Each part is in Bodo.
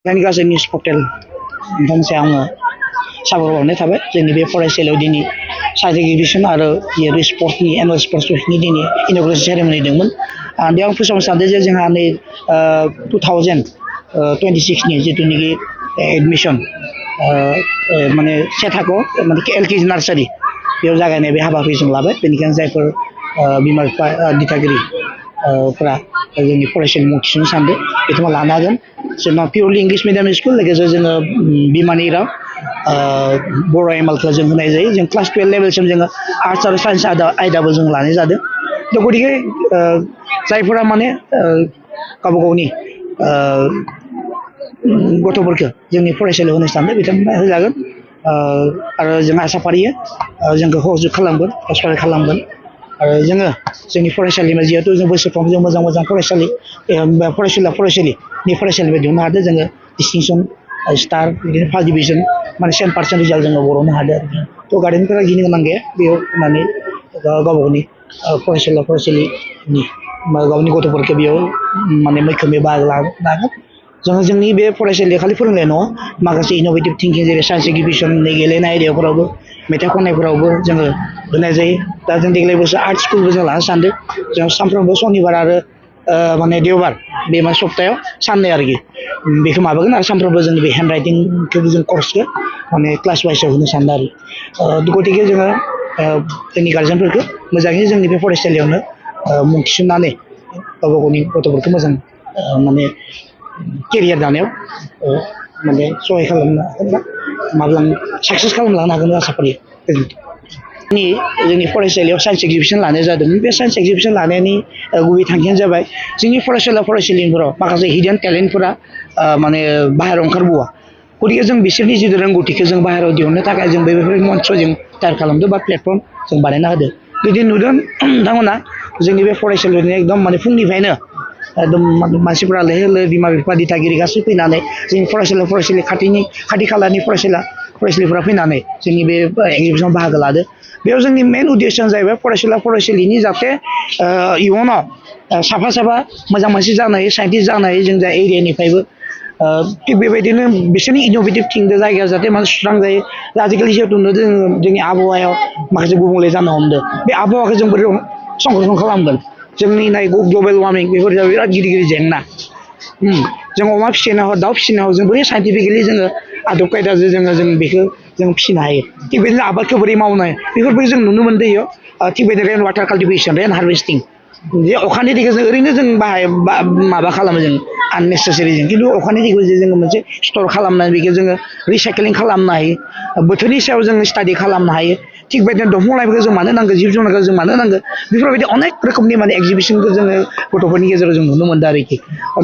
जोंनि गासै निउस पर्टेल नोंथांनिसिम आङो साबायखर बावनाय थाबाय जोंनि बे फरायसालियाव दिनै सार्टिफिकेसन आरो स्पर्ट्सनि एनुवेल स्पर्ट्स उइकनि दिनै इन'ग्रेसन सेरेमनि दंमोन बेयाव आं फोसावनो सानदों जे जोंहा नै 2026नि जिथुनिखि एडमिसन माने से थाखोआव माने एलकेजि नार्सारि बेयाव जागायनाय बे हाबाफारि जों लाबाय बेनिखायनो जायफोर बिमा बिफा दिथागिरि फोरा जोंनि फरायसालि मुं थिसननो सानदों बिथांमोना लानो हागोन जोंनाव पियरलि इंलिश मिडियाम स्कुल लोगोसे जोङो बिमानि राव बर' एमएलखौ जों होनाय जायो जों क्लास 12 लेभेलसिम जोङो आर्ट्स आरो साइन्स आयदाबो जों लानाय जादों दा गतिके जायफोरा माने गावबा गावनि गथ'फोरखौ जोंनि फरायसालियाव होनो सानदों बिथांमोना होजागोन आरो जों आसा फारियो जोंखौ सहयोग खालामगोन सहाय खालामगोन आरो जोङो जोंनि फरायसालिमा जिहेतु जों बोसोरफ्रोमबो जों मोजां मोजां फरायसालिनि फरायसालिबो दिहुननो हादों जोङो डिस्टिंसन स्टार बिदिनो फार्स्ट डिभिजन माने 100% रिजाल्ट जोङो बर'नो हादों आरोखि थ' गार्जेनफोरा गिनो गोनां गैया बेयाव होननानै गावबा गावनि फरायसालिनि गावनि गथ'फोरखौ बेयाव माने मैखोमै बाहागो लानो हागोन जोङो जोंनि बे फरायसालियाव खालि फोरोंनाय नङा माखासे इन'भेटिभ थिंकिं जेरै साइन्स एग्जिबिसननि गेलेनाय आयदाफोरावबो मेथाइ खननायफोरावबो जोङो होनाय जायो दा जों देग्लाय बोसोर आर्ट स्कुलबो जों लानो सानदों जों सानफ्रोमबो सनिबार आरो माने देवबार बे माने सप्तायाव साननै आरोखि बेखौ माबागोन आरो सानफ्रोमबो जों बे हेन्ड राइटिंखौ जों कर्सखौ माने क्लास वाइसआव होनो सानदों आरो गतिके जोङो जोंनि गार्जेनफोरखौ मोजाङै जोंनि बे फरायसालियावनो मुं थिसननानै गावबा गावनि गथ'फोरखौ मोजां माने केरियार दानायाव माने सहाय खालामनो हागोन बा माब्लाबा साक्सेस खालामलांनो हागोन आसा फारियो जोंनि फरायसालियाव साइन्स एक्जिबिसन लानाय जादोंमोन बे साइन्स एक्जिबिसन लानायनि गुबै थांखियानो जाबाय जोंनि फरायसालिफोराव माखासे हिडेन टेलेन्टफोरा माने बाहेरायाव ओंखारबोआ गतिके जों बिसोरनि जिथु रोंगौथिखौ जों बाहेरायाव दिहुननो थाखाय जों बेफोर मन्थ्र जों तैयार खालामदों बा प्लेटफर्म जों बानायना होदों बिदि नुदों नोंथांमोना जोंनि बे फरायसालिनि एकदम माने फुंनिफ्रायनो एकदम मानसिफोरा लैहोर लैहोर बिमा बिफा दिथागिरि गासै फैनानै जोंनि फरायसालि खाथि खालानि फरायसालिफोरा फैनानै जोंनि बे एक्जिबिसनाव बाहागो लादों बेयाव जोंनि मेन उद्देश्यआनो जाहैबाय फरायसालिनि जाहाथे इयुनाव साफा मोजां मानसि जानो हायो साइन्टिस्ट जानो हायो जों जा एरियानिफ्रायबो थिग बेबायदिनो बिसोरनि इन'भेटिभ थिंकजों जायगाया जाहाथे माने सुस्रां जायो आजिखालि जिहेतु नुदों जोंनि आबहावायाव माखासे गुबुंले जानो हमदों बे आबहावाखौ जों बोरै संरक्षण खालामगोन जोंनि ग्लबेल वार्मिं बेफोर बिराद गिदिर जेंना जों अमा फिसिनायाव दाउ फिसिनायाव जों बोरै साइन्टिफिकेलि जोङो आदब खायदाजों जों बेखौ जों फिसिनो हायो थिग बेदिनो आबादखौ बोरै मावनो हायो बेफोरबायदि जों नुनो मोनदों थिग बेदिनो rain water cultivation rain harvesting जे अखानि दैखौ जों ओरैनो जों माबा खालामो जों आननेसेसारि जों खिन्थु अखानि दैखौ जे जोङो मोनसे स्टर खालामनानै बेखौ जोङो रिसाइक्लिं खालामनो हायो बोथोरनि सायाव जों स्टाडि खालामनो हायो थिग बेदिनो दंफां लाइफांखौ जों मानो नांगौ जिब जुनारखौ जों मानो नांगौ बेफोरबायदि अनेक रोखोमनि माने एक्जिबिसनखौ जोङो गथ'फोरनि गेजेराव जों नुनो मोनदों आरोखि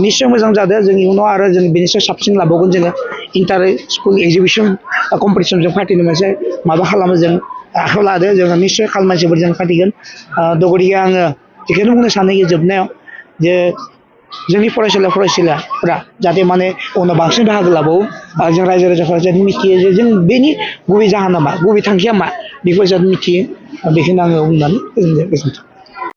निस्सय मोजां जादों जों इयुनाव आरो जों बेनिफ्राय साबसिन लाबावगोन जोङो इन्टार स्कुल एक्जिबिसन कम्पिटिसन जों फाथिनो मोनसे माबा खालामो जों आखायाव लादो जोङो निस्सय खालमानसिफोर जों फाथिगोन गतिके आङो बेखौनो बुंनो सानो जोबनायाव जे जोंनि फरायसालिफोरा जाहाथे माने उनाव बांसिन बाहागो लाबावो जों रायजो राजाफोरा जाहाथे मिथियो जे जों बेनि गुबै जाहोना मा गुबै थांखिया मा बेखौ जाहाथे मिथियो बेखौनो आङो बुंनानै गोजोनथों